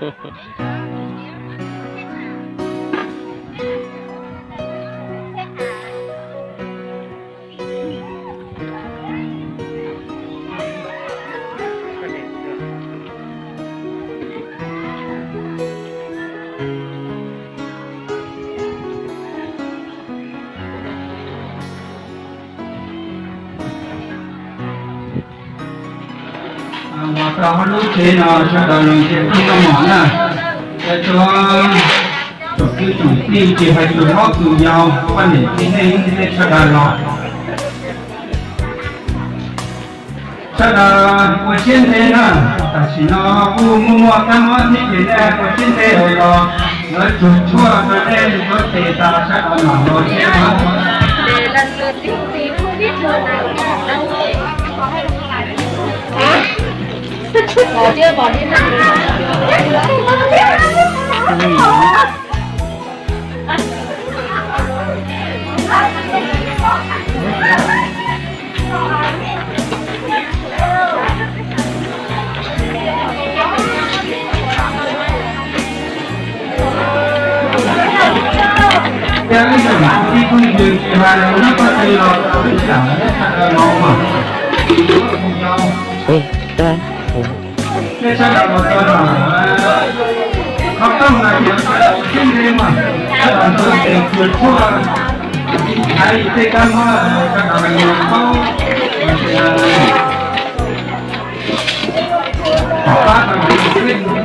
Los rau hauv lub tsev no sawv daws los ntiaj teb no mog na. Cov tsoom kwv tsoom tij, tsis hais tus hlob tus yau, poj niam txiv neej, nej sawv daws los. Sawv daws ua siab ntev na, tam sim no kuj muaj muaj kab mob thiab ces nej ua siab ntev los lawv tsuag tshuaj rau nej yuav tes tas sawv daws mam los thiab. Ê, ta. Nej sawv daws los tau los, qhov rooj no yog sawv daws sib ntsib mas sawv daws ntxuav tes tsuag tshuaj, hais tej kab mob sawv daws yuav paub. Pab rau tus peb tus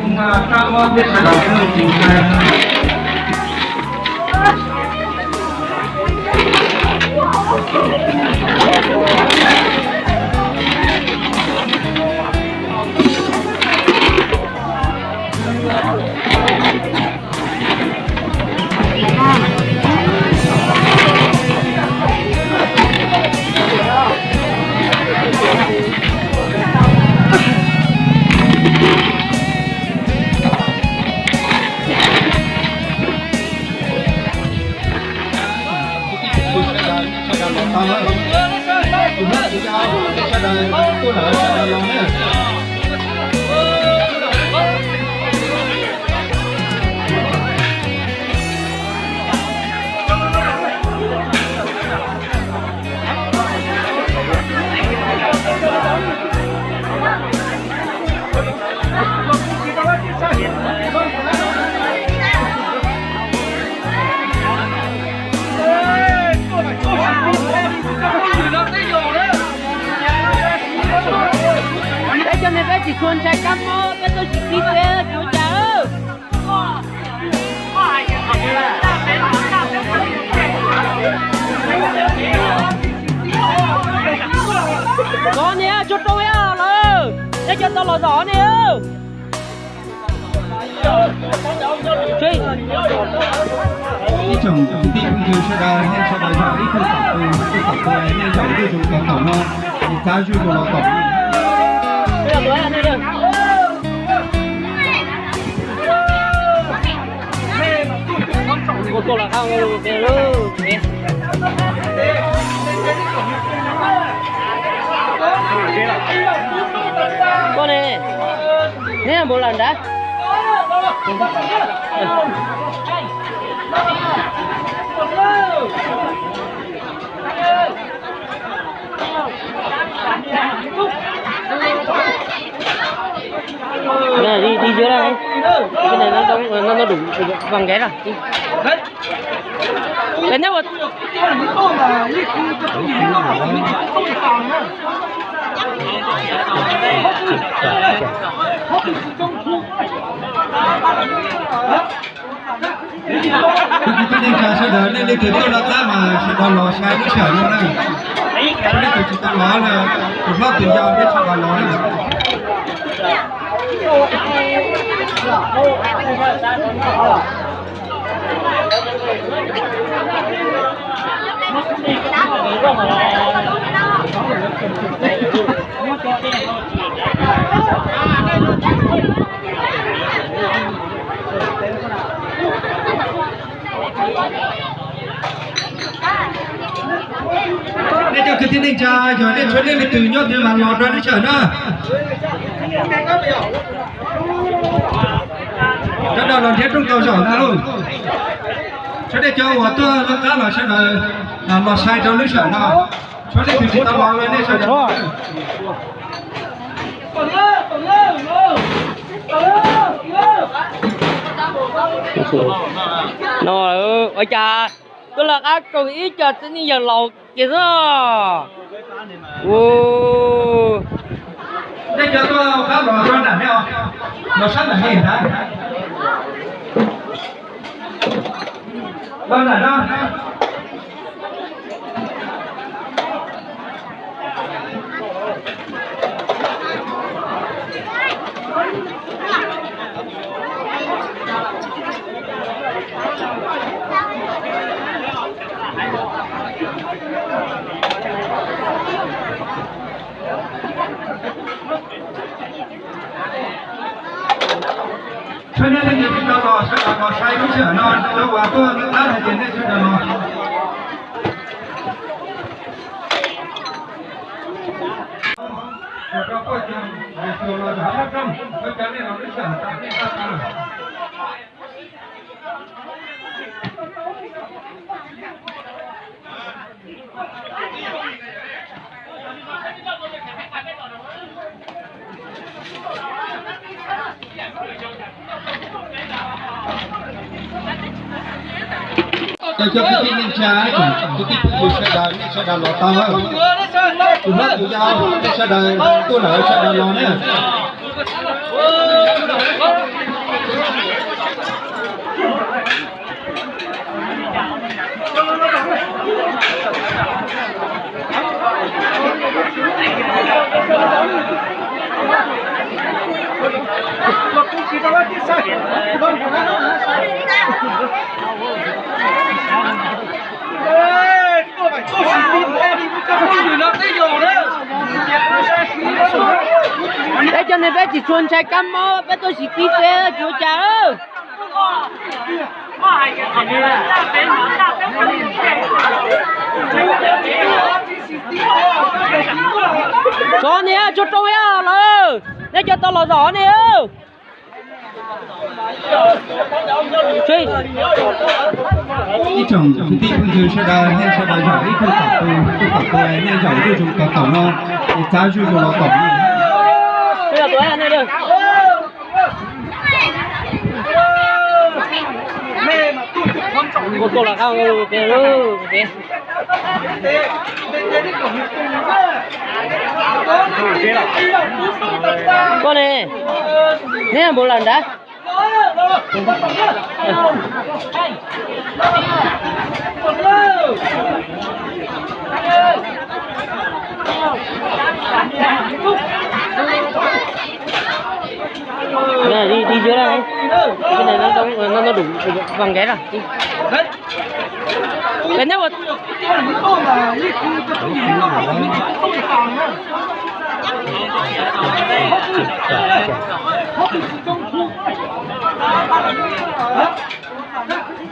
kab mob thiab sawv daws tus ntxhais. Peb cov niag peb tsis tshua ntshai kab mob, peb tuaj tsis tib peb cuav cas. Zov niag tsuag rau lawm, nej cov tau los zov niag. Ib tsoom kwv tij phooj ywg sawv daws, nej sawv daws zaum ib tug tom tus, ib tug tom tus, nej zaum zuj zus tom no, es txav zuj zus los tom. Koj ne, neb mus lawm nrad. Đi, đi dưới đây. Cái này nó đóng, nó, nó đủ bằng ghế rồi. Đi. Cái nhất là Kwv tij neej tsa sawv daws, nej leej twg tuaj lawm tab mas sawv daws los saib lub sij hawm no na. Leej twg tsis tau los na, tus hlob tus yau nej sawv daws los na. Nej cov kwv tij neej tsa, yog nej tshuav nej leej twg nyob twg mas los rau lub sij hawm na. Los nrhiav rooj tau zaum ntag lauj. Tshuav nej cov uas tuaj lawv qab los sawv daws los sai rau lub sij hawm no. Tshuav nej tus tsis tau los los nej sawv daws. No ua cas tuaj lawv qab koom ib co txiv neej yawg laus kiag xwb. Nej cov tuaj qab los rau nram nej os, los sab nram nej ntag. Los nram no. Tshwj nej leej twg tsis tau los sawv daws los sai lub sij hawm no, cov uas tuaj lawv qab no ces nej sawv daws los. Cov kwv tij neej tsa, kwv tij phooj ywg sawv daws, nej sawv daws los tau. Tus hlob tus yau, nej sawv daws tuaj lawm sawv daws los na. Peb cov neeg peb tsis tshua ntshai kab mob, peb tuaj siv tib teb tsis ua cas. Tso niag tso rooj ib lawm, nej cov tau los zom niag. Ib tsoom kwv tij phooj ywg sawv daws, nej sawv daws zaum ib tug tom tus, ib tug tom tus, nej zaum zuj zus tom tom no, es txav zuj zus los tom no. Koj ne, neb mus lawm nrad. Đi, đi dưới đây. Cái này nó đóng, nó, nó đủ bằng ghế rồi. Đi. Cái nếu mà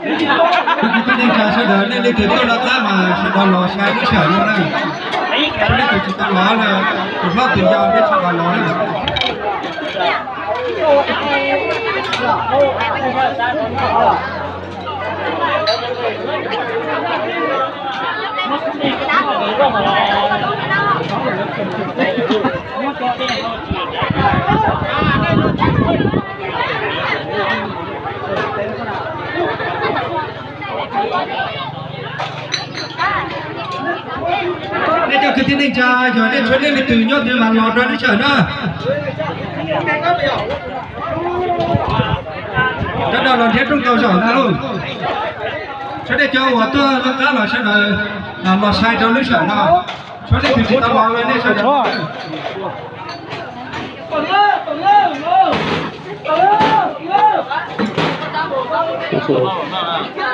Kwv tij neej tsa sawv daws, nej leej twg tuaj lawv qab mas sawv daws los sai lub sij hawm no na. Leej twg tsis tau los na, tus hlob tus yau nej sawv daws los na. Nej cov kwv tij neej tsa, yog nej tshuav nej leej twg nyob twg mas los rau lub sij hawm na. Sawv daws los nrhiav rooj tau zaum ntag lauj. Sawv daws cov uas tuaj lawv qab los sawv daws los sai rau lub sij hawm no. Tshuav nej tus tsis tau los los nej sawv daws.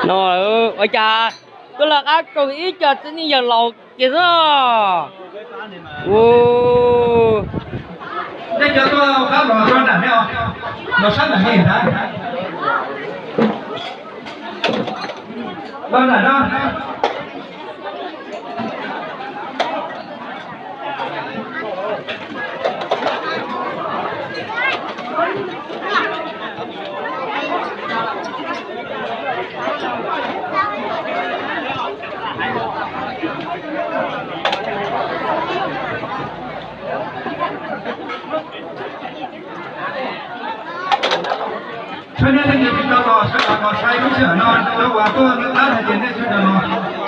No ua cas tuaj lawv qab koom ib co txiv neej yawg laus kiag xwb. Nej cov tuaj qab los rau nram nej os, los sab nram nej ntag. Los nram no. Txhua nej leej twg tsis tau los sawv daws los saib lub sij hawm no, rau uas tuaj noj qab hais tias nej sawv daws los.